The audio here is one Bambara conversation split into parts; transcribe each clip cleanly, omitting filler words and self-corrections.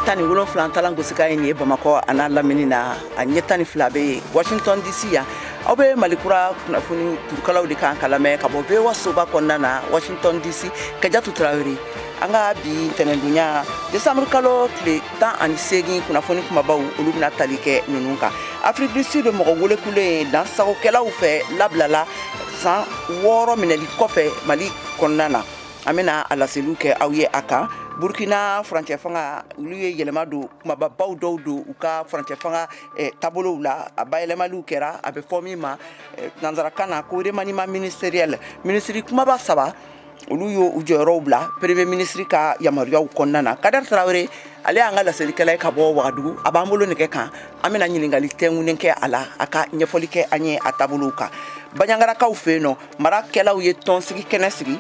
17 talan gosikan ye nin ye Bamakɔ a n'a lamini na, a ɲɛ 12 bɛ Washington DC yan. Aw bɛ Malikura kunnafoni turukalaw de kan ka lamɛn ka bɔ VOA soba kɔnɔna na Washington DC. Kajatu Tarawele, an ka bi ntɛnɛndonya décembre kalo tile 18 kunnafoni kumabaw, olu bɛna tali kɛ ninnu kan. Afrique du Sud, mɔgɔ welekulen dansagokɛlaw fɛ labilala san 6 minɛli kɔfɛ Mali kɔnɔna na, an bɛna a laseliw kɛ aw ye a kan. Burkina furancɛ fanga, olu ye yɛlɛma don kumababaw dɔw don u ka furancɛ fanga taabolow la. A bayɛlɛmaliw kɛra, a bɛ fɔ min ma nansarakan na ko remaniement ministériel. Minisiri kumaba 3, olu y'u jɔyɔrɔw bila premier ministre ka yamaruyaw kɔnɔna na. Kader Tarawele, ale y'an ka laselikɛla ye ka bɔ Wagadugu, a b'an bolo nɛgɛ kan. An bɛna ɲininkali tɛnkunnen kɛ a la, a ka ɲɛfɔli kɛ an ye a taabolow kan. Bandiagarakaw fɛ yen nɔ, marakɛlaw ye tɔnsigi kɛnɛ sigi,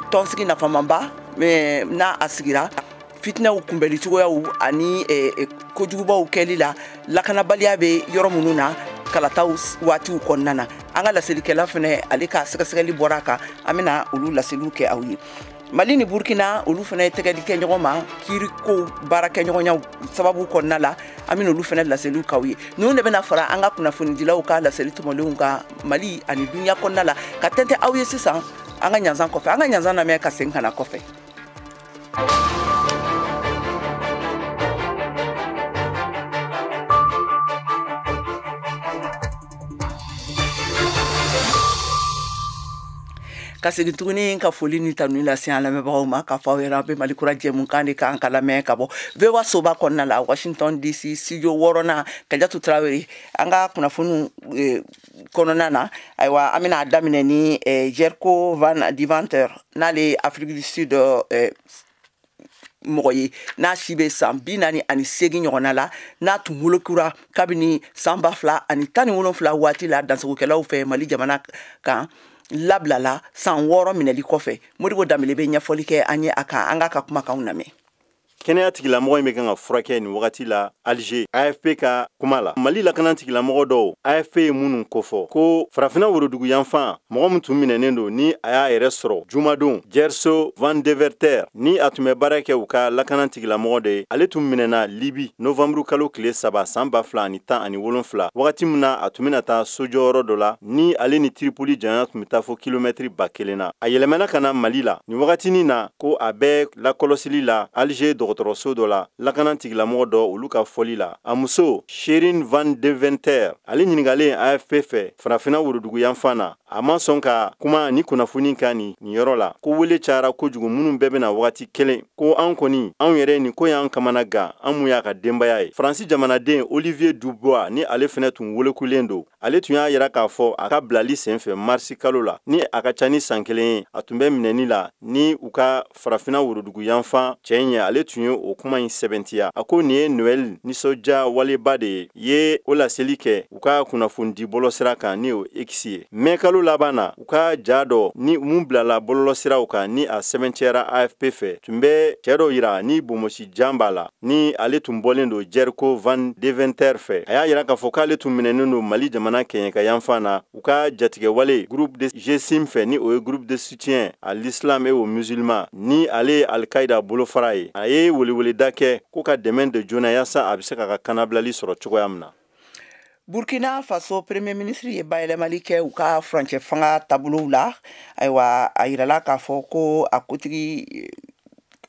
tɔnsigi nafamanba n'a a sigira fitinɛw kunbɛli cogoyaw ani kojugubaw kɛli la, lakanabaliya bɛ yɔrɔ minnu na kalataw waatiw kɔnɔna na. An ka laselikɛla fɛnɛ, ale ka sɛgɛsɛgɛli bɔra a kan, an bɛna olu laseliw kɛ aw ye. Mali ni Burkina, olu fɛnɛ ye tɛgɛdi kɛ ɲɔgɔn ma kiiriko baarakɛɲɔgɔnyaw sababu kɔnɔna la, an bɛna olu fɛnɛ laseliw k'aw ye. Ninnu de bɛna fara an ka kunnafonidilaw ka laseli tɔmɔlenw kan Mali ani duniya kɔnɔna la, ka tɛntɛ aw ye sisan an ka ɲanzan kɔfɛ. An ka ɲanzan lamɛn ka segin ka na kɔfɛ. Ka segin tuguni ka foli ni tanuni lase an lamɛnbagaw ma, k'a fɔ aw yɛrɛ, aw bɛ Mali kura jɛmukan de kan ka lamɛn ka bɔ VOA soba kɔnɔna la, Washington DC studio 6nan. Kajatu Tarawele, an ka kunnafoniw kɔnɔna na, ayiwa, an bɛna daminɛ ni Gerco van Deventer, n'ale ye Afrique du Sud mɔgɔ ye, n'a si bɛ san 48 ɲɔgɔnna la, n'a tun wolokura kabini san 2017 waati la dansagokɛlaw fɛ Mali jamana kan, labilala san 6 minɛli kɔfɛ. Modibo Danbele bɛ ɲɛfɔli kɛ an ye a kan, an k'a ka kumakanw lamɛn. Kɛnɛya tigilamɔgɔ in bɛ kan ka furakɛ nin wagati la Alger. AFP ka kuma la, Mali lakana tigilamɔgɔ dɔw, AFP ye minnu kofɔ ko farafinna worodugu yanfan mɔgɔ min tun minɛnen don, ni a y'a yɛrɛ sɔrɔ jumadon, Gerso van Deventer, ni a tun bɛ baara kɛ u ka lakana tigilamɔgɔ de ye, ale tun minɛna Libi novembre kalo tile 3 san 2017, wagati min na a tun bɛna taa sojɔyɔrɔ dɔ la, ni ale ni Tripoli janya tun bɛ taa fo kilomɛtiri 1000 na. A yɛlɛmana ka na Mali la nin wagatinin na, ko a bɛ lakɔlɔsili la Alger dɔgɔtɔrɔso dɔ la, lakana tigilamɔgɔ dɔ olu ka fɔli la. A muso Sherin van Deventer, ale ɲininkalen AFP fɛ farafinna worodugu yanfan na, a ma sɔn ka kuma ni kunnafoni kan nin yɔrɔ la, ko wele cayara kojugu, minnu bɛɛ bɛna wagati kelen, ko an kɔni, anw yɛrɛ, nin ko y'an kamana gan, an mun y'a ka denbaya ye. Faransi jamanaden Olivier Dubois, ni ale fɛnɛ tun welekulen don, ale tun y'a yira k'a fɔ a ka bilali senfɛ marisi kalo la, ni a ka ca ni san 1 ye a tun bɛ minɛni la ni u ka farafinna worodugu yanfan cɛ in ye, ale tun ye o kuma in sɛbɛntiya. A ko nin ye Noël nisɔndiya waleba de ye, o laseli kɛ u ka kunnafonidi bɔlɔsira kan, ni o X ye. Mɛ kalo laban na, u ka ja dɔ ni mun bilala bɔlɔlɔsiraw kan, ni a sɛbɛntiyara AFP fɛ, tun bɛ cɛ dɔ yira ni bonmosi jan b'a la, ni ale tun bɔlen don Gerco van Deventer fɛ. A y'a yira k'a fɔ k'ale tun minɛnen don Mali jamana kɛɲɛka yanfan na, u ka jatigɛwale groupe de GSIM fɛ, ni o ye groupe de soutien à l'islam et aux musulmans, ni ale ye Al-Qaïda bolofara ye. A ye weleweleda kɛ ko ka dɛmɛ de joona yaasa a bɛ se k'a ka kanabilali sɔrɔ cogoya min na. Burkina Faso premier ministre ye bayɛlɛmali kɛ u ka furancɛ fanga taabolow la. Ayiwa, a yirala k'a fɔ ko a kotigi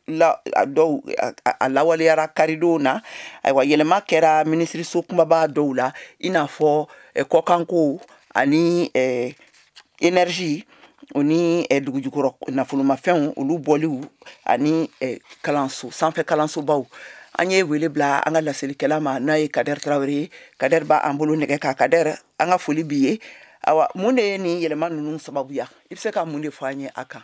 la dɔw a lawaleyara karidon na. Ayiwa, yɛlɛma kɛra minisiriso kumaba dɔw la, i n'a fɔ kɔkanko ani énergie, o ni dugujukɔrɔ nafolomafɛnw, olu bɔliw, ani kalanso sanfɛ kalansobaw. An ye wele bila an ka laselikɛla ma, n'a ye Kader Tarawele ye. Kader b'an bolo nɛgɛ kan. Kader, an ka foli b'i ye. Awa, mun de ye nin yɛlɛma ninnu sababuya? I bɛ se ka mun de fɔ an ye a kan?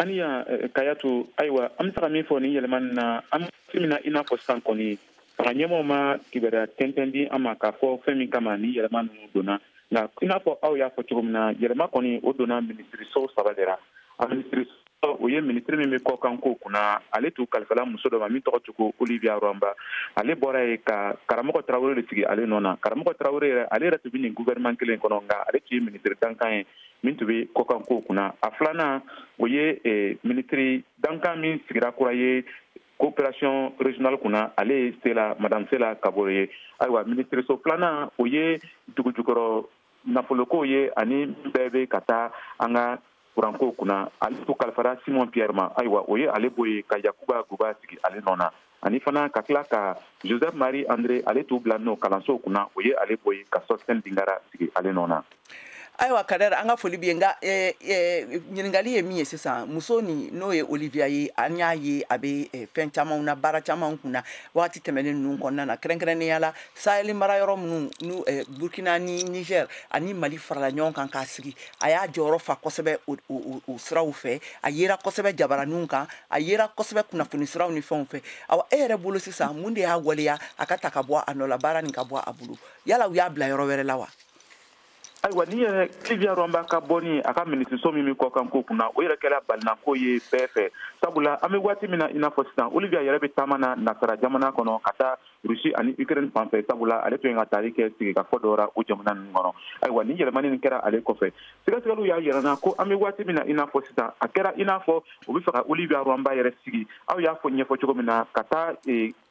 Aniya Kayatu, ayiwa, an bɛ se ka min fɔ nin yɛlɛma nin na, an bɛ min na, i n'a fɔ sisan kɔni, fanga ɲɛmɔgɔw ma kibaruya tɛntɛn di an ma k'a fɔ fɛn min kama nin yɛlɛma ninnu donna. Nka i n'a fɔ aw y'a fɔ cogo min na, yɛlɛma kɔni o donna minisiriso 3 de la. A minisiriso, o ye minisiri min bɛ kɔkanko kunna, ale tun kalifala muso dɔ ma min tɔgɔ ko Olivia Rwamba. Ale bɔra yen ka Karamɔgɔ Tarawele de sigi ale nɔ na. Karamɔgɔ Tarawele yɛrɛ, ale yɛrɛ tun bɛ nin gouvernement kelen kɔnɔ, nka ale tun ye minisiri dankan ye min tun bɛ kɔkanko kunna. A filanan, o ye minisiri dankan min sigira kura ye. Coopération régionale kunna, ale ye Sela, madame Sela Kabore ye. Ayiwa, minisiriso filanan, o ye dugujukɔrɔ nafoloko ye ani bɛɛ bɛ ka taa an ka kuranko kunna, ale to kalifara Simon Pierre ma. Ayiwa, o ye ale bɔ ye ka Yakuba Guba sigi ale nɔ na, ani fana ka tila ka Joseph Marie André, ale t'u bila n'o kalanso kunna, o ye ale bɔ ye ka Sosthène Dingara sigi ale nɔ na. Ayiwa Kader, an ka foli b'i ye. Nka ɲininkali ye min ye sisan, muso nin, n'o ye Olivia ye, an y'a ye a bɛ fɛn camanw na, baara caman kunna waati tɛmɛnen ninnu kɔnɔna na, kɛrɛnkɛrɛnnenya la Sahel mara yɔrɔ minnu n'u Burkina ni Niger ani Mali farala ɲɔgɔn kan k'a sigi, a y'a jɔyɔrɔ fa kosɛbɛ o siraw fɛ. A yera kosɛbɛ jabaraninw kan, a yera kosɛbɛ kunnafoni siraw ni fɛnw fɛ. Awa, e yɛrɛ bolo sisan, mun de y'a waleya a ka ta ka bɔ a nɔ la, baara nin ka bɔ a bolo? Yala u y'a bila yɔrɔ wɛrɛ la wa? Ayiwa, ni yɛrɛ Olivia Rouamba ka bɔni a ka minisiriso min bɛ kɔkan ko kunna, o yɛrɛ kɛra balinako ye bɛɛ fɛ, sabula an bɛ waati min na i n'a fɔ sisan, Olivia yɛrɛ bɛ taama na nasara jamana kɔnɔ ka taa Rusi ani Ukraine fan fɛ, sabula ale tun ye ka taali kɛ sigikafɔ dɔ la o jamana ninnu kɔnɔ. Ayiwa, ni yɛlɛmani nin kɛra ale kɔfɛ, sɛgɛsɛgɛliw y'a yira n na ko an bɛ waati min na i n'a fɔ sisan, a kɛra i n'a fɔ u bɛ fɛ ka Olivia Rouamba yɛrɛ sigi, aw y'a fɔ ɲɛfɔ cogo min na, ka taa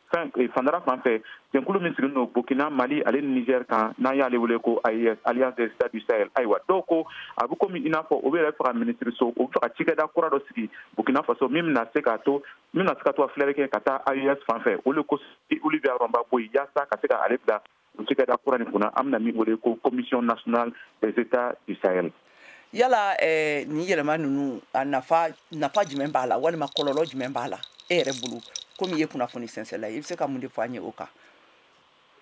fɛn fandara fan fɛ, jɛnkulu min sigilen don Burkina, Mali ale ni Niger kan, n'an y'ale wele ko AES, Alliance des États du Sahel. Ayiwa, dɔw ko a bɛ komi i n'a fɔ o bɛ yɛrɛ fɛ ka minisiriso, o bɛ fɛ ka cikɛda kura dɔ sigi Burkina Faso min bɛna se ka to ka filɛli kɛ ka taa AES fan fɛ. O de ko Olivia Rouamba bɔ yen yaasa ka se ka ale bila o cikɛda kura nin kunna, an bɛna min wele ko Commission nationale des États du Sahel. Yala nin yɛlɛma ninnu, a nafa jumɛn b'a la, walima kɔlɔlɔ jumɛn b'a la e yɛrɛ bolo, komi i ye kunnafoni sɛnsɛnla ye, i bɛ se ka mun de fɔ an ye o kan?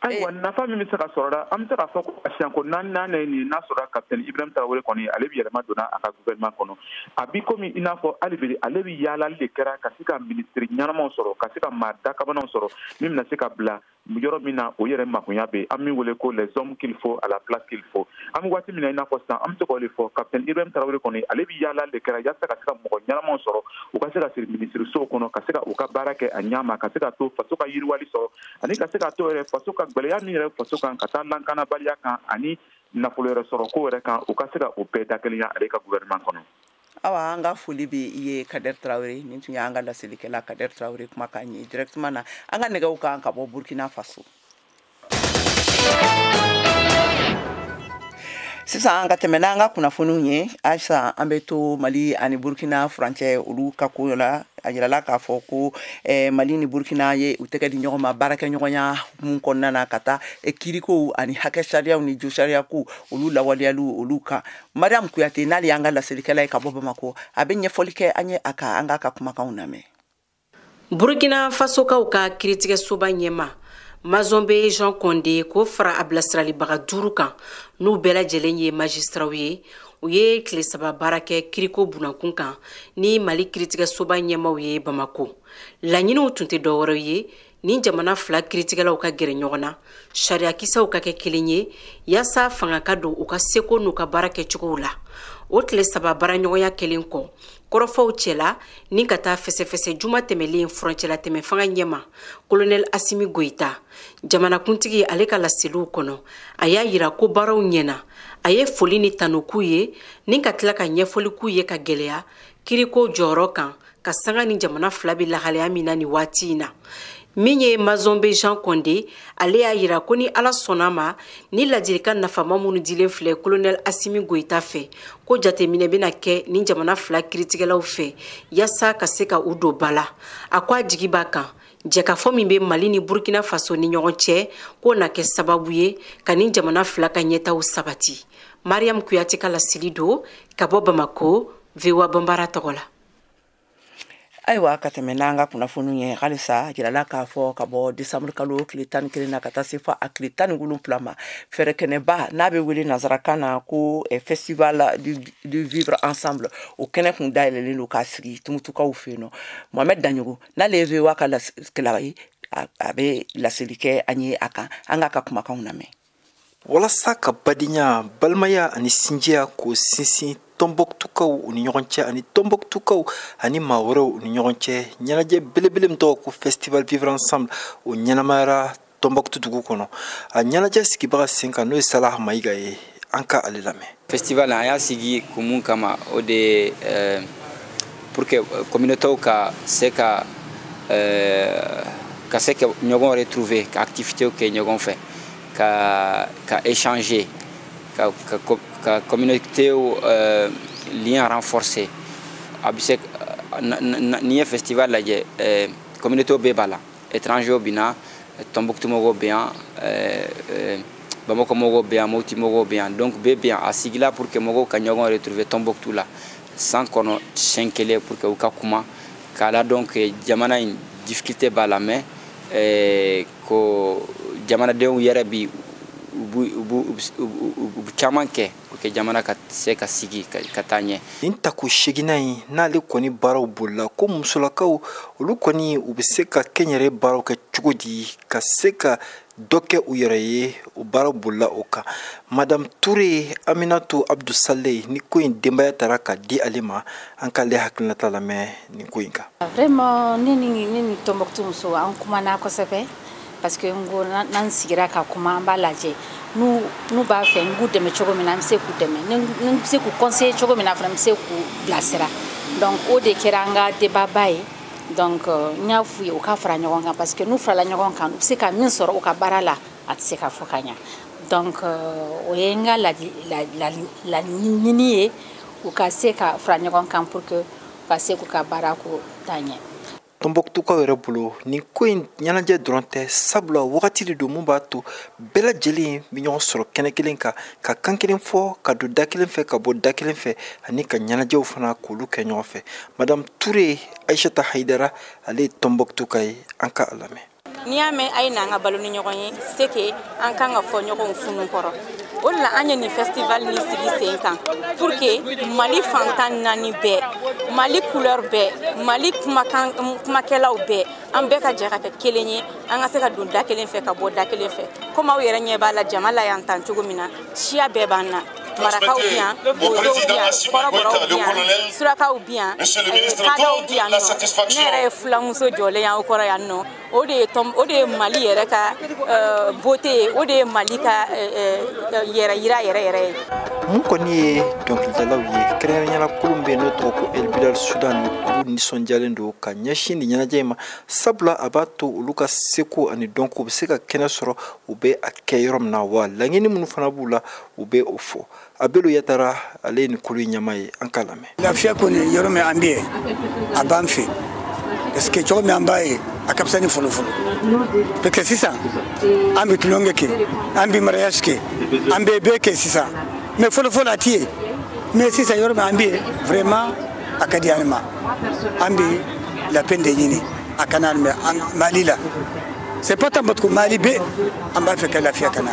Ayiwa, nafa min bɛ se ka sɔrɔ la, an bɛ se k'a fɔ ko siɲɛko naaninan ye nin n'a sɔrɔ capitaine Ibrahim Traoré kɔni, ale bɛ yɛlɛma donna a ka gouvernement kɔnɔ. A bi komi i n'a fɔ hali bi ale bɛ yaalali de kɛra ka se ka minisiri ɲɛnamaw sɔrɔ, ka se ka maa dakabanaw sɔrɔ min bɛna se ka bila yɔrɔ min na o yɛrɛ makonya bɛ, an min wele ko les hommes qu'il faut à la place qu'il faut. An bɛ waati min na i n'a fɔ sisan, an bɛ se k'o de fɔ, capitaine Ibrahim Traoré kɔni, ale bɛ yaalali de kɛra yaasa ka se ka mɔgɔ ɲɛnamaw sɔrɔ, u ka se ka siri minisirisow kɔnɔ, ka se ka u ka baara kɛ a ɲɛ ma, ka se ka to faso ka yiriwali sɔrɔ, ani ka se ka to yɛrɛ faso ka gwɛlɛya min yɛrɛ faso kan, ka taa lankanabaliya kan ani nafolo yɛrɛ sɔrɔ ko yɛrɛ kan, u ka se ka o bɛɛ dakelenya ale ka gouvernement kɔnɔ. Awa, an ka foli bɛ i ye Kader Traoré. Nin tun y'an ka laselikɛla Kader Traoré kumakan ye directement na an ka nɛgɛw kan ka bɔ Burkina Faso. Sisan ka tɛmɛ n'an ka kunnafoniw ye, halisa an bɛ to Mali ani Burkina furancɛ olu ka ko la. A yirala k'a fɔ ko Mali ni Burkina ye u tɛgɛ di ɲɔgɔn ma baarakɛɲɔgɔnya hukumu kɔnɔna na, ka taa kiirikow ani hakɛ sariyaw ni jo sariyakow olu lawaleyaliw olu kan. Mariam Kuyate, n'ale y'an ka laselikɛla ye ka bɔ Bamakɔ, a bɛ ɲɛfɔli kɛ an ye a kan. An k'a ka kumakanw lamɛn. Burkina Fasokaw ka kiiritigɛsoba ɲɛma Mazɔnbe Jean Kɔnde, k'o fara a bilasiralibaga duuru kan, n'u bɛɛ lajɛlen ye magistraw ye, u ye tile 3 baara kɛ kiriko bunakun kan ni Mali kiiritigɛsoba ɲɛmaw ye Bamako. Laɲiniw tun tɛ dɔwɛrɛ ye ni jamana fila kiiritigɛlaw ka gɛrɛ ɲɔgɔn na, sariyakisɛw ka kɛ kelen ye, yaasa fanga ka don u ka seko n'u ka baara kɛcogow la. O tile 3 baaraɲɔgɔnya kɛlen kɔ, kɔrɔfɔw cɛla ni ka taa fɛsɛfɛsɛ juma tɛmɛlen furancɛlatɛmɛ fanga ɲɛma kolonɛli Asimi Goyita, jamanakuntigi, ale ka laseliw kɔnɔ, a y'a yira ko baaraw ɲɛna. A ye foli ni tanu k'u ye ni ka tila ka ɲɛfɔli k'u ye ka gwɛlɛya kiriko jɔyɔrɔ kan, ka sanga ni jamana fila bɛ lahalaya min na nin waati in na. Min ye Mazɔnbe Jean Kɔnde, ale y'a yira ko ni Ala sɔnna ma, ni ladilikan nafama minnu dilen filɛ kolonɛli Asimi Goyita fɛ, ko jateminɛ bɛna kɛ ni jamana fila kiiritigɛlaw fɛ yaasa ka se ka u don ba la. A ko a jigi b'a kan, jɛkafɔ min bɛ Mali ni Burkina Faso ni ɲɔgɔn cɛ, k'o na kɛ sababu ye ka ni jamana fila ka ɲɛtaw sabati. Mariam Kuyate ka laseli don ka bɔ Bamako, VOA Banbara tɔgɔ la. Ayiwa, ka tɛmɛ n'an ka kunnafoniw ye, halisa jirala k'a fɔ ka bɔ desanburu kalo tile 11 na ka taa se fɔ a tile 17 ma, fɛɛrɛkɛnɛba n'a bɛ wele nanzarakan na ko Festival du vivre ensemble, o kɛnɛ kun dayɛlɛlen don k'a sigi Tumutukaw fɛ yen nɔ. Mohamɛd Daɲogo, n'ale ye VOA ka lasikɛla ye, a bɛ laseli kɛ an ye a kan. An k'a ka kumakanw lamɛn. Walasa ka badenya, balimaya ani sinjiya k'o sinsin Tɔnbɔkutukaw u ni ɲɔgɔn cɛ ani Tɔnbɔkutukaw ani maa wɛrɛw u ni ɲɔgɔn cɛ, ɲɛnajɛ belebele min tɔgɔ ko Festival Vivre Ensemble, o ɲɛnamayara Tɔnbɔkutu dugu kɔnɔ. A ɲɛnajɛ sigibaga sen kan, n'o ye Salah Mayiga ye, an ka ale lamɛn. Festival, an y'a sigi kun mun kama, o de ye pour que communauté ka se ka Ka se ka ɲɔgɔn retrouver, ka activité kɛ ɲɔgɔn fɛ, ka échanger, ka communauté lien renforcer. A bɛ se n'i ye festival lajɛ, communauté bɛɛ b'a la, étranger bɛ na, Tombouctou mɔgɔw bɛ yan, Bamako mɔgɔw bɛ yan, Mopti mɔgɔw bɛ yan, donc bɛɛ bɛ yan. A sigila pour que mɔgɔw ka ɲɔgɔn retrouver Tombouctou la san kɔnɔ siɲɛ kelen, pour que u ka kuma k'a la dɔn que jamana in difficulté b'a la, mais ko jamanadenw yɛrɛ bi u bɛ caman kɛ pour que jamana ka se ka sigi ka taa ɲɛ. Nin tako 8nan in n'ale kɔni baaraw bolila, ko musolakaw olu kɔni u bɛ se ka kɛnyɛrɛ baaraw kɛ cogo di ka se ka dɔ kɛ u yɛrɛ ye, o baaraw bolila o kan. Madame Touré Aminatou Abdou Saleh, ni ko in denbaya taara ka di ale ma, an k'ale hakilinata lamɛn nin ko in kan. Vraiment, ne ni Tombouctou muso an kumana kosɛbɛ, parce que n ko n'an sigira ka kuma, an b'a lajɛ n'u b'a fɛ n k'u dɛmɛ cogo min na, an bɛ se k'u dɛmɛ, ni n bɛ se k'u conseiller cogo min na fana, n bɛ se k'u bilasira. Donc o de kɛra an ka débat ba ye. Donc n y'a f'u ye u ka fara ɲɔgɔn kan, parce que n'u farala ɲɔgɔn kan, u bɛ se ka min sɔrɔ u ka baara la, a tɛ se ka fɔ ka ɲa. Donc o ye n ka laɲini ye, u ka se ka fara ɲɔgɔn kan pour que u ka se k'u ka baara ko taa ɲɛ. Tombouctoukaw yɛrɛ bolo, nin ko in ɲɛnajɛ dɔrɔn tɛ, sabula wagati de don mun b'a to bɛɛ lajɛlen bɛ ɲɔgɔn sɔrɔ kɛnɛ kelen kan, ka kan kelen fɔ, ka don da kelen fɛ, ka bɔ da kelen fɛ, ani ka ɲɛnajɛw fana k'olu kɛ ɲɔgɔn fɛ. Madame Touré Aïchata Haidara, ale ye Tombouctouka ye, an ka a lamɛn. N'i y'a mɛn a ye n'an ka balo ni ɲɔgɔn ye, c'est que an kan ka fɔ ɲɔgɔn funu kɔrɔ. O de la an ye nin festival nin sigi sen kan pour que Mali fantan 4 bɛɛ, Mali couleur bɛɛ, Mali kumakan kumakɛlaw bɛɛ, an bɛɛ ka jɛ ka kɛ kelen ye, an ka se ka don da kelen fɛ ka bɔ da kelen fɛ. Komi aw yɛrɛ ɲɛ b'a la jama la yan tan cogo min na, siya bɛɛ b'an na. Marakaw bi yan, bozow bi yan, kɔrɔbɔrɔw bi yan, surakaw bi yan, kadaw bi yan nɔ. Ne yɛrɛ ye fulamuso jɔlen y'aw kɔrɔ yan nɔ. O de ye Mali yɛrɛ ka beauté ye, o de ye Mali ka yɛrɛ yira yɛrɛ yɛrɛ ye. Mun kɔni ye dɔnkilidalaw ye, kɛrɛnkɛrɛnnenya kolon bɛ yen n'o tɔgɔ ko El Bilal Sudan, olu nisɔndiyalen don ka ɲɛsin nin ɲɛnajɛ in ma, sabula a b'a to olu ka seko ani dɔnko u bɛ se ka kɛnɛ sɔrɔ, u bɛ a kɛ yɔrɔ min na, wa laɲini minnu fana b'u la, u bɛ o fɔ. Abelu Yatara, ale ye nin kolo in ɲɛmaa ye, an k'a lamɛn. Lafiya kɔni yɔrɔ min an bɛ yen, a b'an fɛ, parce que cogo min an b'a ye, a ka fisa ni fɔlɔ fɔlɔ, parce que sisan an bɛ tulonkɛ kɛ, an bɛ mariage kɛ, an bɛ bɛɛ kɛ sisan, mais fɔlɔ fɔlɔ a tɛ yen. Mais sisan yɔrɔ min an bɛ yen, vraiment a ka di an ma, an bɛ la peine de ɲini a kana an Mali la, c'est pas tant parce que Mali bɛ, an b'a fɛ ka lafiya ka na.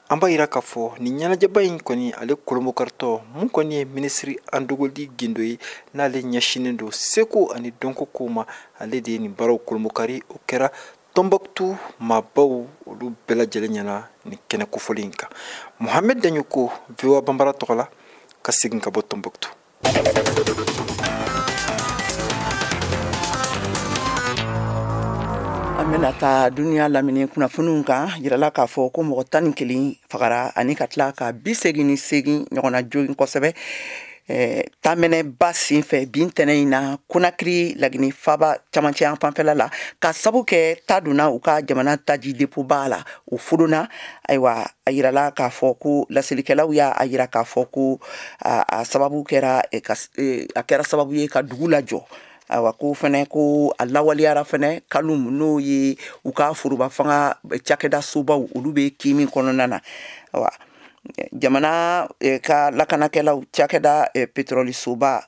An b'a yira k'a fɔ nin ɲɛnajɛba in kɔni ale kolomokaritɔ mun kɔni ye minisiri Andogoli Gindo ye, n'ale ɲɛsinnen don seko ani dɔnko kow ma, ale de ye nin baaraw kolomokari. O kɛra Tombouctou maabaw olu bɛɛ lajɛlen ɲɛna nin kɛnɛ kofɔlen in kan. Mohamed Dagnoko, VOA Bambara tɔgɔ la, ka segin ka bɔ Tombouctou. An bɛna taa duniya lamini kunnafoniw kan. Yirala k'a fɔ ko mɔgɔ 11 fagara ani ka tila ka 88 ɲɔgɔnna jogin kosɛbɛ tamɛnɛba sen fɛ bin tɛnɛ in na Conakry, Lagini faba camancɛ yan fanfɛla la, ka sabu kɛ ta donna u ka jamana taji depoba la, o fodonna. Ayiwa, a yirala k'a fɔ ko laselikɛlaw y'a yira k'a fɔ ko a sababu kɛra a kɛra sababu ye ka dugu lajɔ. Ayiwa, ko fɛnɛ ko a lawaleyara fɛnɛ Kalum, n'o ye u ka foroba fanga cakɛda sobaw, olu bɛ kin min kɔnɔna na. Ayiwa, jamana ka lakanakɛlaw cakɛda pétrole soba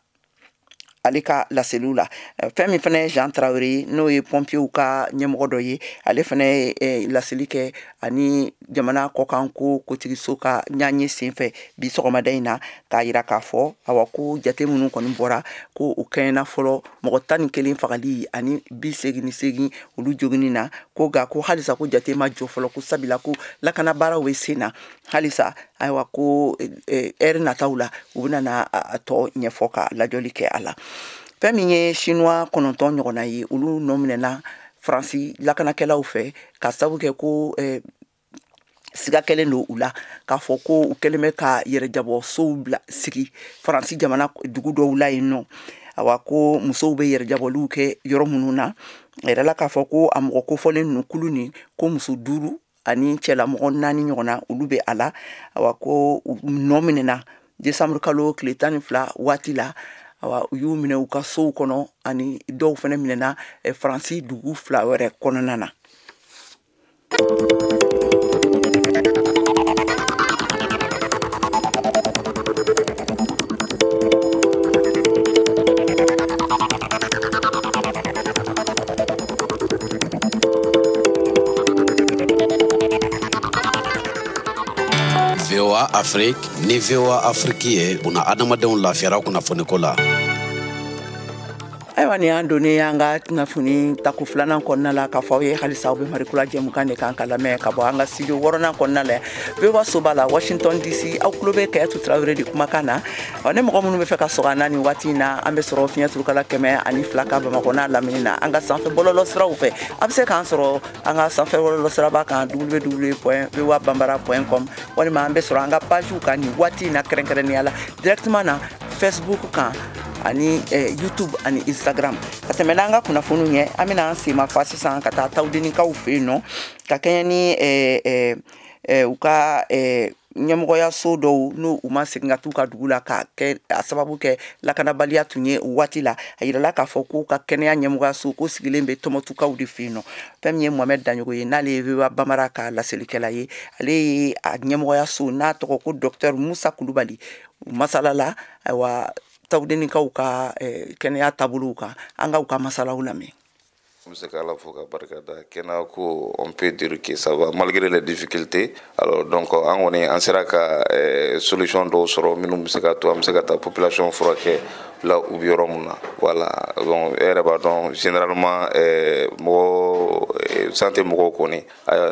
ale ka laseliw la, fɛn min fɛnɛ ye Jean Traoré, n'o ye pompiers ka ɲɛmɔgɔ dɔ ye, ale fɛnɛ ye laseli kɛ ani jamana kɔkan ko kotigiso ka ɲaɲɛ senfɛ bi sɔgɔmada in na, k'a yira k'a fɔ awa ko jate minnu kɔni bɔra ko o kɛɲɛna fɔlɔ, mɔgɔ 11 fagali ani 88 olu jogini na, ko nka ko halisa ko jate ma jɔ fɔlɔ, ko sabila ko lakana baaraw bɛ sen na halisa. Ayiwa, ko ɛri nataw la u bɛna na a tɔ ɲɛfɔ ka lajɔli kɛ a la. Fɛn min ye Chinois 9 ɲɔgɔnna ye, olu nɔ minɛna Faransi lakanakɛlaw fɛ, ka sababu kɛ ko siga kɛlen don u la k'a fɔ ko u kɛlen bɛ ka yɛrɛjabɔ sow bila sigi Faransi jamana dugu dɔw la yen nɔ. Awa ko musow bɛ yɛrɛjabɔliw kɛ yɔrɔ minnu na, a yirala k'a fɔ ko a mɔgɔ kofɔlen ninnu kulu nin, ko muso 5 ani cɛlamɔgɔ 4 ɲɔgɔn na, olu bɛ a la. Awa ko nɔ minɛna décembre kalo tile 12 waati la. Awa u y'u minɛ u ka sow kɔnɔ, ani dɔw fana minɛna Faransi dugu 2 wɛrɛ kɔnɔna na. VOA Afrique ni VOA Afrique ye buna adamadenw lafiyara kunnafoniko la. Ayiwa, nin y'an donnen an ka kunnafoni tako filanan kɔnɔna la k'a fɔ aw ye halisa aw bɛ Malikura jɛmukan de kan ka lamɛn ka bɔ an ka studio 6nan kɔnɔna la, VOA soba la, Washington DC. Aw tulo bɛ Kayatu Tarawele de kumakan na. Ɔ, ne mɔgɔ minnu bɛ fɛ ka sɔgɔ an na nin waati in na, an bɛ sɔrɔ fiɲɛ turukala 102 kan Bamakɔ n'a lamini na. An ka sanfɛ bɔlɔlɔ siraw fɛ, a bɛ se k'an sɔrɔ an ka sanfɛ bɔlɔlɔ siraba kan www.voabambara.com, walima an bɛ sɔrɔ an ka pagew kan nin waati in na kɛrɛnkɛrɛnnenya la directement na Facebook kan ani YouTube ani Instagram. Ka tɛmɛ n'an ka kunnafoniw ye, an bɛna an sen ma fa sisan ka taa Tawudenikaw fɛ yen nɔ, ka kɛɲɛ ni u ka ɲɛmɔgɔyaso dɔw n'u u ma segin ka t'u ka dugu la ka kɛ a sababu kɛ lakanabaliya tun ye o waati la. A yirala k'a fɔ k'u ka kɛnɛya ɲɛmɔgɔyaso ko sigilen bɛ Tɔmɔtukaw de fɛ yen nɔ. Fɛn min ye Mohamed Daɲogo ye, n'ale ye VOA Bambara ka laselikɛla ye, ale ye a ɲɛmɔgɔyaso n'a tɔgɔ ko docteur Musa Kulubali masala la. Ayiwa, Tawudenikaw ka kɛnɛya taabolow kan, an k'aw ka masalaw lamɛn. An bɛ se ka Ala fo ka barika da. Kɛnɛya ko, on peut dire que ça va malgré les difficultés. Alors donc an kɔni an sera ka solution dɔw sɔrɔ minnu bɛ se ka to an bɛ se ka taa population furakɛ la u bɛ yɔrɔ mun na. Voilà, bon, e yɛrɛ b'a dɔn, généralement mɔgɔ santé mɔgɔw kɔni,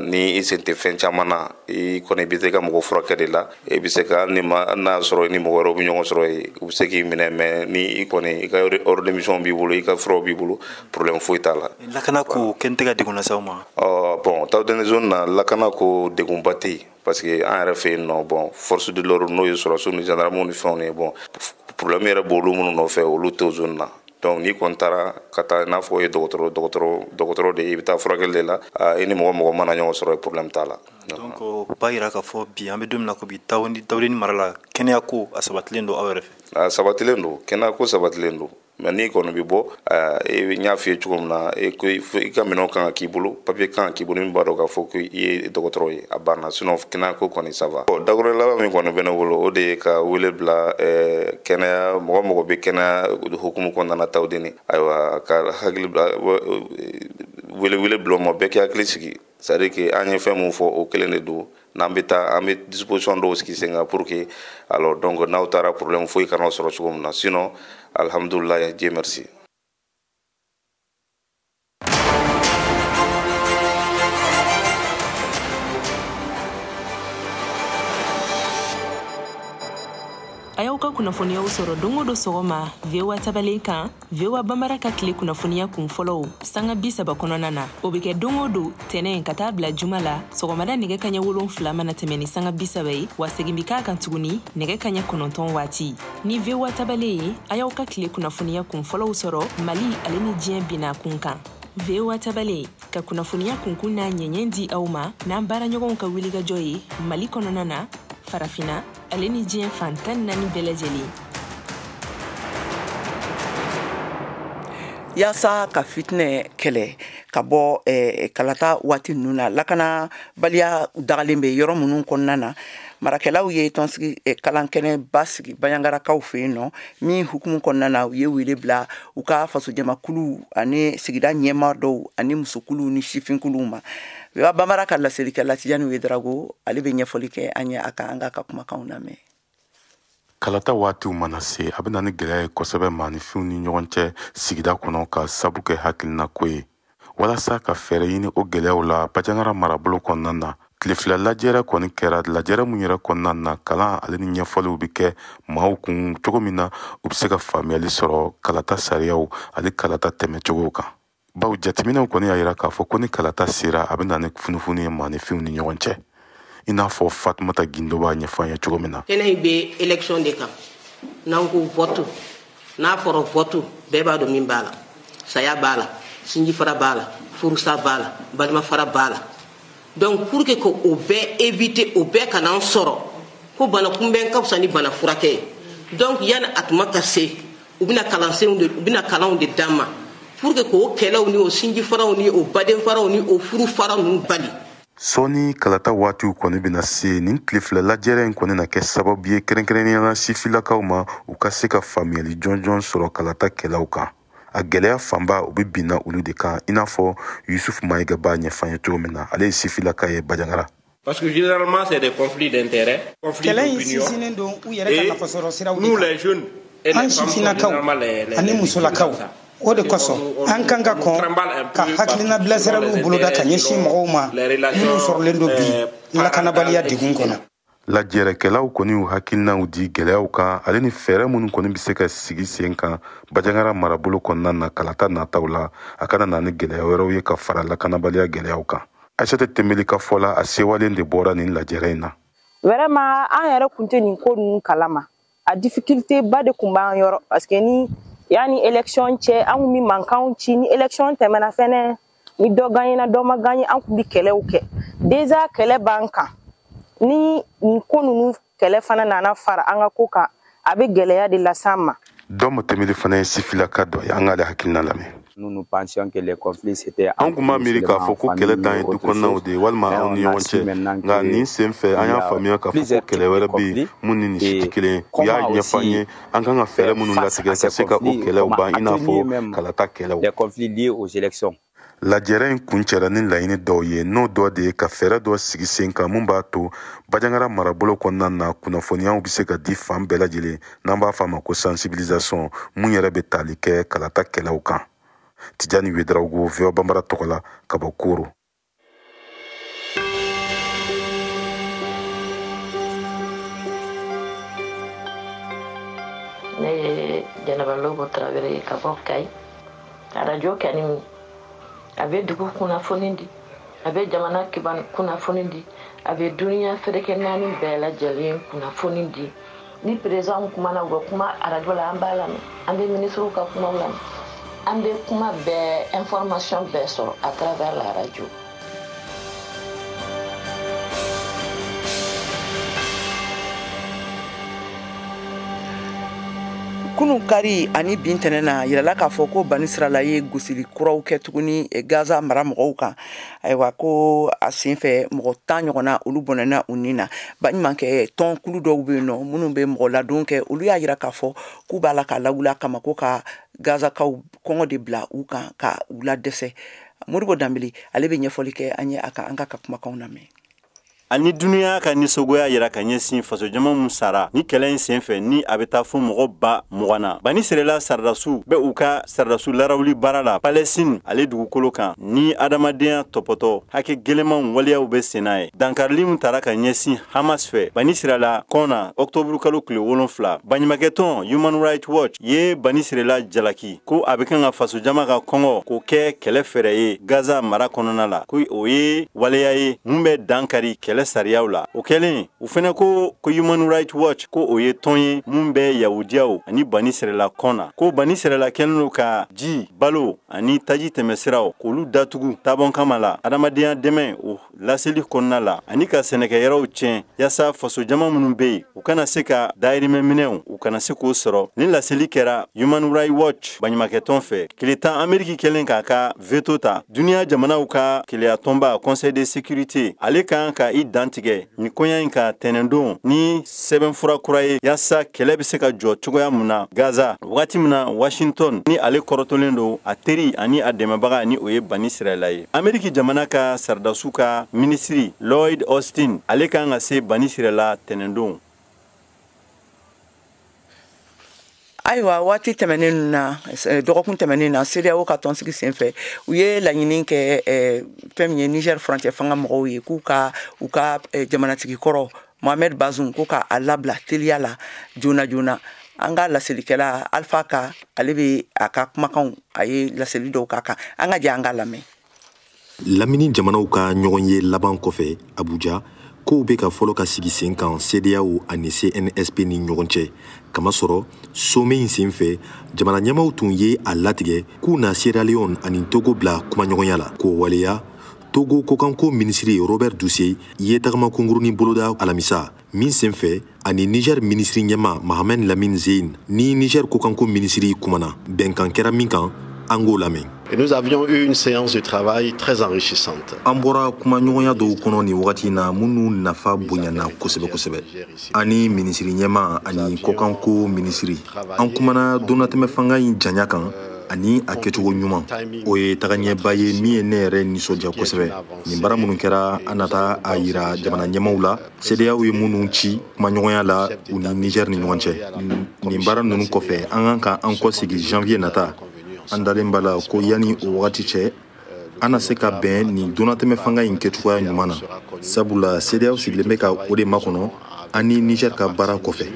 ni i sen tɛ fɛn caman na, i kɔni bɛ se ka mɔgɔ furakɛ de la. I bɛ se ka hali ni ma n'a sɔrɔ i ni mɔgɔ wɛrɛw bɛ ɲɔgɔn sɔrɔ yen, u bɛ se k'i minɛ, mais ni i kɔni i ka ordre de mission b'i bolo, i ka furaw b'i bolo, problème foyi t'a la. Lakana ko kɛn tɛ ka degun lase aw ma? Bon, Tawudeni zone na, lakana ko degunba tɛ yen, parce que an yɛrɛ fɛ yen nɔ, bon, force de l'ordre n'o ye sɔrɔdasiw ni gendarmew ni fɛnw ye, bon, problème yɛrɛ b'olu minnu nɔfɛ, olu t'o zone na. Donc n'i kɔni taara ka taa, n'a fɔ i ye dɔgɔtɔrɔ de ye, i bɛ taa furakɛli de la, i ni mɔgɔ mana ɲɔgɔn sɔrɔ, problème t'a la. Donc o b'a yira k'a fɔ bi an bɛ don min na ko bi, Tawudeni mara la, kɛnɛya ko a sabatilen don aw yɛrɛ fɛ? A sabatilen don, kɛnɛya ko sabatilen don. Mais n'i kɔni bɛ bɔ, n y'a f'i ye cogo min na, i ka minɛnw kan ka k'i bolo, papier kan ka k'i bolo min b'a dɔn k'a fɔ ko i ye dɔgɔtɔrɔ ye, a banna. Sinon kɛnɛya ko kɔni ça va. Bon, dakuruɲɛ laban min kɔni bɛ ne bolo, o de ye ka wele bila kɛnɛya mɔgɔ bɛ kɛnɛya hukumu kɔnɔna na Tawudeni, ayiwa, ka hakili bila, wele bila u ma, bɛɛ k'i hakili sigi. C'est à dire que an ye fɛn mun fɔ, o kelen de don. N'an bɛ taa, an bɛ disposition dɔw sigi sen kan pour que alors donc n'aw taara, problème foyi kana sɔrɔ cogo min na. Sinon alhamdulilayi, Dieu merci. A y'aw ka kunnafoniyaw sɔrɔ don o don sɔgɔma VOA tabalen kan, VOA Bambara ka tile kunnafoniya kun fɔlɔw sanga 30 kɔnɔna na. O bɛ kɛ don o don tɛnɛ ka taa bila juma la sɔgɔmada nɛgɛ kaɲɛ 7 mana tɛmɛ ni sanga 30 ye, wa segin bɛ k'a kan tuguni nɛgɛ kaɲɛ 9 waati. Ni VOA tabalen ye, a y'aw ka tile kunnafoniya kun fɔlɔw sɔrɔ Mali ale ni diɲɛ binna kun kan. VOA tabalen ka kunnafoniya kunkun n'a ɲɛɲɛ di aw ma n'an baaraɲɔgɔnw ka wulikajɔ ye Mali kɔnɔna na, Farafina ale ni diɲɛ fan 14 bɛɛ lajɛlen. Yaasa ka fitinɛ kɛlɛ ka bɔ kalata waati ninnu na, lakanabaliya dagalen bɛ yɔrɔ minnu kɔnɔna na, marakɛlaw ye tɔnsigi kalankɛnɛba sigi Baɲangarakaw fɛ yen nɔ, min hukumu kɔnɔna na u ye wele bila u ka fasojamakulu ani sigida ɲɛmaa dɔw ani musokuluw ni sifinkuluw ma. VOA Bambara ka laselikɛla Tijani Wedrago, ale bɛ ɲɛfɔli kɛ an ye a kan, an k'a ka kumakanw lamɛn. Kalata waatiw mana se, a bɛ na ni gɛlɛya ye kosɛbɛ maaninfinw ni ɲɔgɔn cɛ sigida kɔnɔ, ka sabu kɛ hakilinako ye. Walasa ka fɛɛrɛ ɲini o gɛlɛyaw la Bandiagara marabolo kɔnɔna na, tile fila lajɛrɛ kɔni kɛra, lajɛrɛ mun yɛrɛ kɔnɔna na kalan ale ni ɲɛfɔliw bɛ kɛ maaw kun cogo min na u bɛ se ka faamuyali sɔrɔ kalata sariyaw ani kalata tɛmɛcogow kan. Bawo jateminɛw kɔni y'a yira k'a fɔ ko ni kalata sera, a bɛ na ni funufunu ye maaninfinw ni ɲɔgɔn cɛ, i n'a fɔ Fatumata Gindo b'a ɲɛfɔ an ye cogo min na. Kɛnɛ in bɛ élection de kan, n'an ko vote, N'a fɔra vote, bɛɛ b'a dɔn min b'a la. Saya b'a la, sinji fara b'a la, furusa b'a la, balima fara b'a la. Donc pour que k'o bɛɛ éviter, o bɛɛ kana an sɔrɔ, ko bana kunbɛn ka fisa ni bana furakɛ ye. Donc yani a tuma ka se, u bɛna kalansenw de, u bɛna kalanw de d'an ma pour que k'o kɛlɛw ni o sinji faraw ni o baden faraw ni o furu fara ninnu bali. Sɔɔni kalata waatiw kɔni bɛna se, nin tile fila lajɛrɛ in kɔni na kɛ sababu ye kɛrɛnkɛrɛnnenya la sifilakaw ma, u ka se ka faamuyali jɔnjɔn sɔrɔ kalata kɛlaw kan. A gɛlɛya fanba u bɛ binna olu de kan, i n'a fɔ Yusuf Mayiga b'a ɲɛfɔ an ye cogo min na, ale ye sifilaka ye Bandiagara. Parce que généralement c'est des conflits d'intérêts, conflits d'opinion. Et nous les jeunes et les femmes sont généralement les musolakaw. O de kosɔn an kan ka kɔn ka hakilina bilasiraliw boloda ka ɲɛsin mɔgɔw ma minnu sɔrɔlen don bi lakanabaliya degun kɔnɔ. Lajɛrɛkɛlaw kɔni y'u hakilinaw di gɛlɛyaw kan, ale ni fɛɛrɛ minnu kɔni bɛ se ka sigi sen kan Bandiagara marabolo kɔnɔna na kalata nataw la, a kana na ni gɛlɛya wɛrɛw ye ka fara lakanabaliya gɛlɛyaw kan. Aïssata Tembeli ka fɔ la, a sewalen de bɔra nin lajɛrɛ in na. Vraiment an yɛrɛ kun tɛ nin ko ninnu kalama. A difficulté ba de kun b'an yɔrɔ parce que ni yani élection cɛ, an kun bi mankanw ci, ni élection tɛmɛna fɛnɛ, ni dɔ gagnera dɔ ma gagné, an kun bi kɛlɛw kɛ. Déjà kɛlɛ b'an kan, ni nin ko ninnu kɛlɛ fana nana fara an ka ko kan, a bɛ gɛlɛya de las'an ma. Dɔw Tembeli fana ye sifilaka dɔ ye, an k'ale hakilina lamɛn. Nous nous pensions que les conflits c'était An kun b'a miiri k'a fɔ ko kɛlɛ dan ye du kɔnɔnaw de ye walima anw ni ɲɔgɔn cɛ, nka nin sen fɛ an y'a faamuya k'a fɔ ko kɛlɛ wɛrɛ bɛ yen mun ni nin si tɛ kelen ye. U y'a ɲɛfɔ an ye an kan ka fɛɛrɛ minnu latigɛ ka se ka o kɛlɛw ban, i n'a fɔ kalata kɛlɛw. Les conflits liés aux élections. Lajɛrɛ in kuncɛra ni laɲini dɔw ye, n'o dɔ de ye ka fɛɛrɛ dɔ sigi sen kan mun b'a to Bandiagara marabolo kɔnɔna na kunnafoniyaw bɛ se ka di fan bɛɛ lajɛlen, n'an b'a fɔ a ma ko sensibilisation, mun yɛrɛ bɛ tali kɛ kalata kɛlɛw kan. Tijani Ouedraogo, VOA Bambara tɔgɔ la ka bɔ Koro. Ne ye Jɛnɛba Lobo Tarawele ye ka bɔ Kayi. Arajo kɛni a bɛ dugu kunnafoni di, a bɛ jamana kunnafoni di, a bɛ duniya ferekɛ naani bɛɛ lajɛlen kunnafoni di. Ni président kumana, u bɛ kuma arajo la, an b'a lamɛn, an bɛ ministres ka kumaw lamɛn, an bɛ kuma bɛɛ, information bɛɛ sɔrɔ à travers la radio. Kunun kari ani bin tɛnɛ na, yirala k'a fɔ ko Banisirala ye gosili kuraw kɛ tuguni Gaza mara mɔgɔw kan. Ayiwa, ko a senfɛ mɔgɔ 10 ɲɔgɔnna olu bɔnɛna u ni na. Baɲumankɛ tɔnkulu dɔw bɛ yen nɔ minnu bɛ mɔgɔ ladon kɛ, olu y'a yira k'a fɔ k'u b'a la ka lawuli a kama ko ka Gazakaw kɔngɔ de bila u kan ka u ladɛsɛ. Modibo Danbele ale bɛ ɲɛfɔli kɛ an ye a kan, an ka kumakanw lamɛn. Ani duniya ka nisɔngoya yira ka ɲɛsin fasojama mun sara ni kɛlɛ in senfɛ, ni a bɛ taa fo mɔgɔ 20,000 na. Banisirala sardasiw bɛ u ka sardasiw larawuli baara la Palestine ale dugukolo kan, ni adamadenya tɔpɔtɔ hakɛ gɛlɛmanw waleyaw bɛ senna ye. Dankarili min tara ka ɲɛsin Hamas fɛ Banisirala kɔn na octobre kalo tile 7, baɲumankɛtɔn Human Rights Watch ye Banisirala jalaki ko a bɛ kan ka fasojama ka kɔngɔ k'o kɛ kɛlɛ fɛɛrɛ ye Gaza mara kɔnɔna la, ko o ye waleya ye mun bɛ dankari kɛlɛ sariyaw la. O kɛlen, u fɛnɛ ko Human Rights Watch ko o ye tɔn ye mun bɛ yahudiyaw ani Banisirala kɔn na, ko Banisirala kɛlen don ka ji, balo ani taji tɛmɛsiraw k'olu datugu taabɔn kama la adamadenya dɛmɛ o laseli kɔnɔna la, ani ka sɛnɛkɛyɔrɔw tiɲɛ yaasa fasojama minnu bɛ yen u kana se ka dayirimɛ minɛnw u kana se k'o sɔrɔ. Ni laseli kɛra Human Rights Watch baɲumankɛtɔn fɛ. Tile 10 Ameriki kɛlen k'a ka veto ta duniya jamanaw ka keleyatɔnba Conseil de sécurité, ale kan ka i dantigɛ ni koɲa in ka tɛnɛndon ni sɛbɛnfura kura ye yaasa kɛlɛ bɛ se ka jɔ cogoya mun na Gaza, wagati min na Washington ni ale kɔrɔtɔlen don a teri ani a dɛmɛbaga ni o ye Banisirala ye. Ameriki jamana ka sardasiw ka minisiri Lloyd Austin ale kan ka se Banisirala tɛnɛndon. Ayiwa, waati tɛmɛnen na, dɔgɔkun tɛmɛnen na, CEDEAO ka tɔnsigi senfɛ, u ye laɲini kɛ fɛn min ye Niger furancɛ fanga mɔgɔw ye, k'u ka u ka jamanatigi kɔrɔ Mohamed Bazoum ko k'a labila teliya la joona joona. An ka laselikɛla Alpha Ka, ale bɛ a ka kumakanw, a ye laseli dɔw k'a kan, an ka jɛ an ka lamɛn. Lamini jamanaw ka ɲɔgɔn ye laban kɔfɛ Abuja, Kow bɛ ka fɔlɔ ka sigi sen kan CEDEAO ani CNSP ni ɲɔgɔn cɛ, kamasɔrɔ sommet in senfɛ, jamana ɲɛmaw tun ye a latigɛ k'u na Sierra Leone ani Togo bila kumaɲɔgɔnya la k'o waleya. Togo kokanko minisiri Robert Dussey ye tagama kunkurunin boloda alamisa min senfɛ, ani Niger minisiri ɲɛma Mahammed Lamine Zeine ni Niger kokanko minisiri kumana. Bɛnkan kɛra min kan, an k'o lamɛn. Et nous avions eu une séance de travail très enrichissante. An bɔra kumaɲɔgɔnya dɔw kɔnɔ nin wagati in na minnu nafa bonyana kosɛbɛ kosɛbɛ. Ani minisiri ɲɛma ani kɔkanko minisiri, an kumana donnatɛmɛ fanga in janya kan ani a kɛcogo ɲuman. O ye tagaɲɛba ye min ye ne yɛrɛ nisɔndiya kosɛbɛ. Nin baara minnu kɛra, an nata a yira jamana ɲɛmaw la, CEDEAO ye minnu ci kumaɲɔgɔnya la u ni Niger ni ɲɔgɔn cɛ. Nin baara ninnu kɔfɛ, an kan ka an kɔsegi janvier nata. An dalen b'a la ko yanni o wagati cɛ, an na se ka bɛn nin donnatɛmɛ fanga in kɛcogoya ɲuman na, sabula CEDEAO sigilen bɛ ka o de makɔnɔ an ni Niger ka baara kɔfɛ.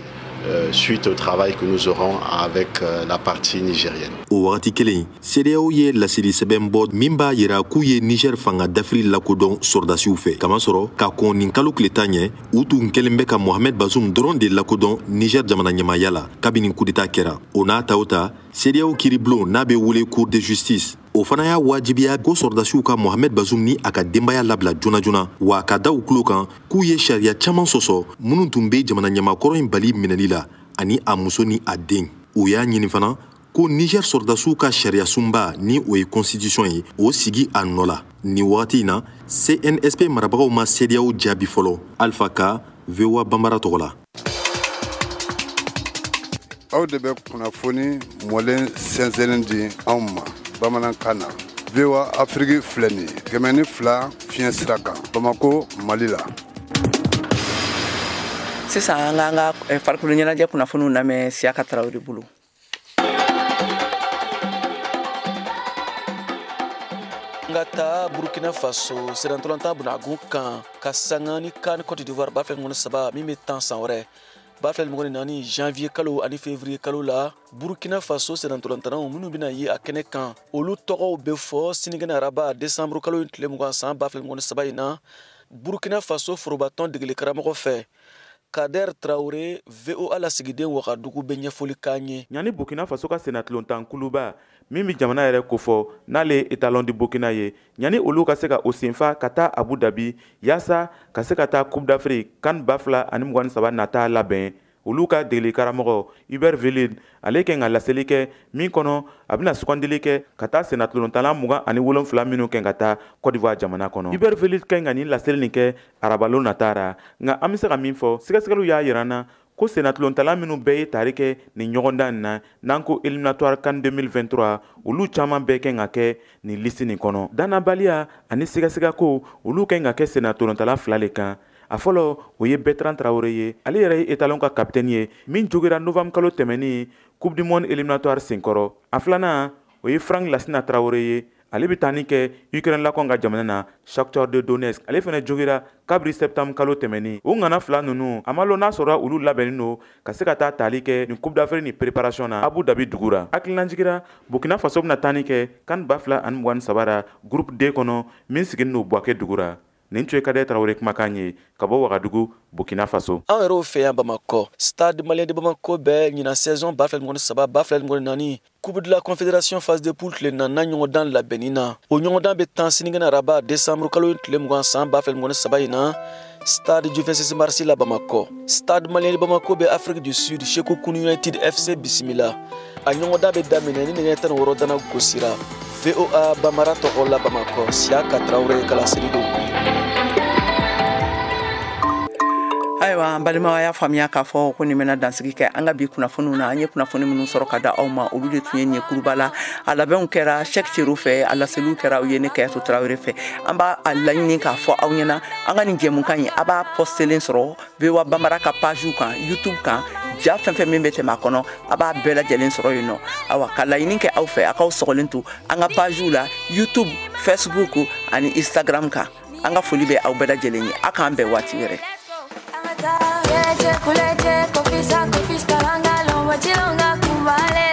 Suite au travail que nous aurons avec la partie nigérienne. O wagati kelen, CEDEAO ye laseli sɛbɛn bɔ min b'a yira k'u ye Niger fanga dafiri lakodɔn sɔrɔdasiw fɛ, kamasɔrɔ ka kɔn nin kalo tile 10 ɲɛ, u tun kɛlen bɛ ka Mohamed Bazoum dɔrɔn de lakodɔn Niger jamana ɲɛmaya la kabini coup d'état kɛra. O n'a ta o ta, CEDEAO kiiribulon n'a bɛ wele Cour de justice, o fana y'a wajibiya ko sɔrɔdasiw ka Mohamed Bazoum ni a ka denbaya labila joona joona, wa ka da u tulo kan k'u ye sariya caman sɔsɔ minnu tun bɛ jamana ɲɛmakɔrɔ in bali minɛli la ani a muso ni a den. U y'a ɲini fana ko Niger sɔrɔdasiw ka sariya sunba, ni o ye constitution ye, o sigi a nɔ la. Nin wagati in na, CNSP marabagaw ma CEDEAO jaabi fɔlɔ. Alpha Ka, VOA Banbara tɔgɔ la. Aw de bɛ kunnafoni mɔlen sɛnsɛnnen di anw ma bamanankan na. VOA Afrique filɛ nin ye 102 fiɲɛ sira kan, Bamako, Mali la. Sisan an k'an ka farikolo ɲɛnajɛ kunnafoniw lamɛn Siyaka Tarawele bolo. N ka taa Burkina Faso sennantolatan bunagun kan ka sanga ni CAN Côte d'Ivoire 2023 min bɛ tan san wɛrɛ 2024 janvier kalo ani février kalo la. Burkina Faso sennantolatannaw minnu bɛna ye a kɛnɛ kan, olu tɔgɔw bɛ fɔ sinikɛnɛ araba décembre kalo in tile 20 san 2023 in na, Burkina Faso forobatɔn degeli karamɔgɔ fɛ Kader Traoré. VOA lasigiden Wagadugu bɛ ɲɛfɔli k'an ye. Ɲani Burkina Faso ka sennatolontan kuluba min bɛ jamana yɛrɛ kofɔ, n'ale ye Étalon du Burkina ye, ɲani olu ka se ka o senfa ka taa Abu Dhabi yaasa ka se ka taa Coupe d'Afrique CAN 2023 nata labɛn, olu ka degeli karamɔgɔ Hubert Velud, ale kɛ ka laseli kɛ min kɔnɔ a bɛna sugandili kɛ ka taa sennatolontanla 27 minnu kɛ ka taa Côte d'Ivoire jamana kɔnɔ. Hubert Velud kɛ ka nin laseli nin kɛ arabalon nata ra. Nka an bɛ se ka min fɔ, sɛgɛsɛgɛliw y'a yira an na ko sennatolontala minnu bɛɛ ye tari kɛ nin ɲɔgɔndan nin na, n'an ko éliminatoire CAN 2023, olu caman bɛɛ kɛ ka kɛ nin liste nin kɔnɔ. Danabaliya ani sɛgɛsɛgɛko, olu kɛ ka kɛ sennatolontala fila le kan. A fɔlɔ, o ye Bertrand Traoré ye. Ale yɛrɛ ye Étalon ka capitaine ye min jogira novembre kalo tɛmɛnen Coupe du monde éliminatoire senkɔrɔ. A filanan, o ye Frank Lassina Traoré ye. Ale bɛ taa ni kɛ Ukraine lakɔn ka jamana na, Shakhtar de Donetsk. Ale fana jogira kabiri septembre kalo tɛmɛnen. O ŋana fila ninnu, a ma lɔn n'a sɔrɔ olu labɛnnen don ka se ka taa tali kɛ nin Coupe d'Afrique ni préparation na Abu Dhabi dugu ra. Hakililajigira, Burkina Faso bɛna taa ni kɛ CAN 2023 ra groupe D kɔnɔ min sigilen don Bouaké dugu ra. Nin tun ye Kader Traoré kumakan ye ka bɔ Wagadugu, Burkina Faso. An yɛrɛw fɛ yan Bamakɔ, Stade Malien de Bamako bɛ ɲinan saison 2023 2024 Coupe de la Confédération phase de poule tile naaninan ɲɔgɔndan labɛnni na. O ɲɔgɔndan bɛ tan sinikɛnɛ araba décembre kalo tile 20 san 2023 in na, Stade du 26 mars la Bamakɔ. Stade Malien de Bamako bɛ Afrique du Sud Sekhukhune United FC bisimila. A ɲɔgɔndan bɛ daminɛ ni nɛgɛ 16 dana gosira. VOA Bamara tɔgɔ la Bamakɔ, Siyaka Traoré kalaseli don. Ayiwa, an balimaw, y'a faamuya k'a fɔ ko nin bɛna dansigi kɛ an ka bi kunnafoniw na. An ye kunnafoni minnu sɔrɔ ka da aw ma, olu de tun ye nin ye kuruba la. A labɛnw kɛra Cheick Cero fɛ, a laseliw kɛra aw ye ne Kayatu Tarawele fɛ. An b'a a laɲini k'a fɔ aw ɲɛna, an ka nin jɛmukan in, a b'a postelen sɔrɔ VOA Bambara ka page kan, YouTube kan, ja fɛn fɛn min bɛ tɛmɛ a kɔnɔ, a b'a bɛɛ lajɛlen sɔrɔ yen nɔ. Ayiwa, ka laɲini kɛ aw fɛ, a k'aw sɔgɔlen to an ka page la, YouTube, Facebook ani Instagram kan. An ka foli bɛ aw bɛɛ lajɛlen ye. A k'an bɛn waati wɛrɛ. Kuleje, kofisa, kofisa, kalanga, lomba, chilonga, kumbale.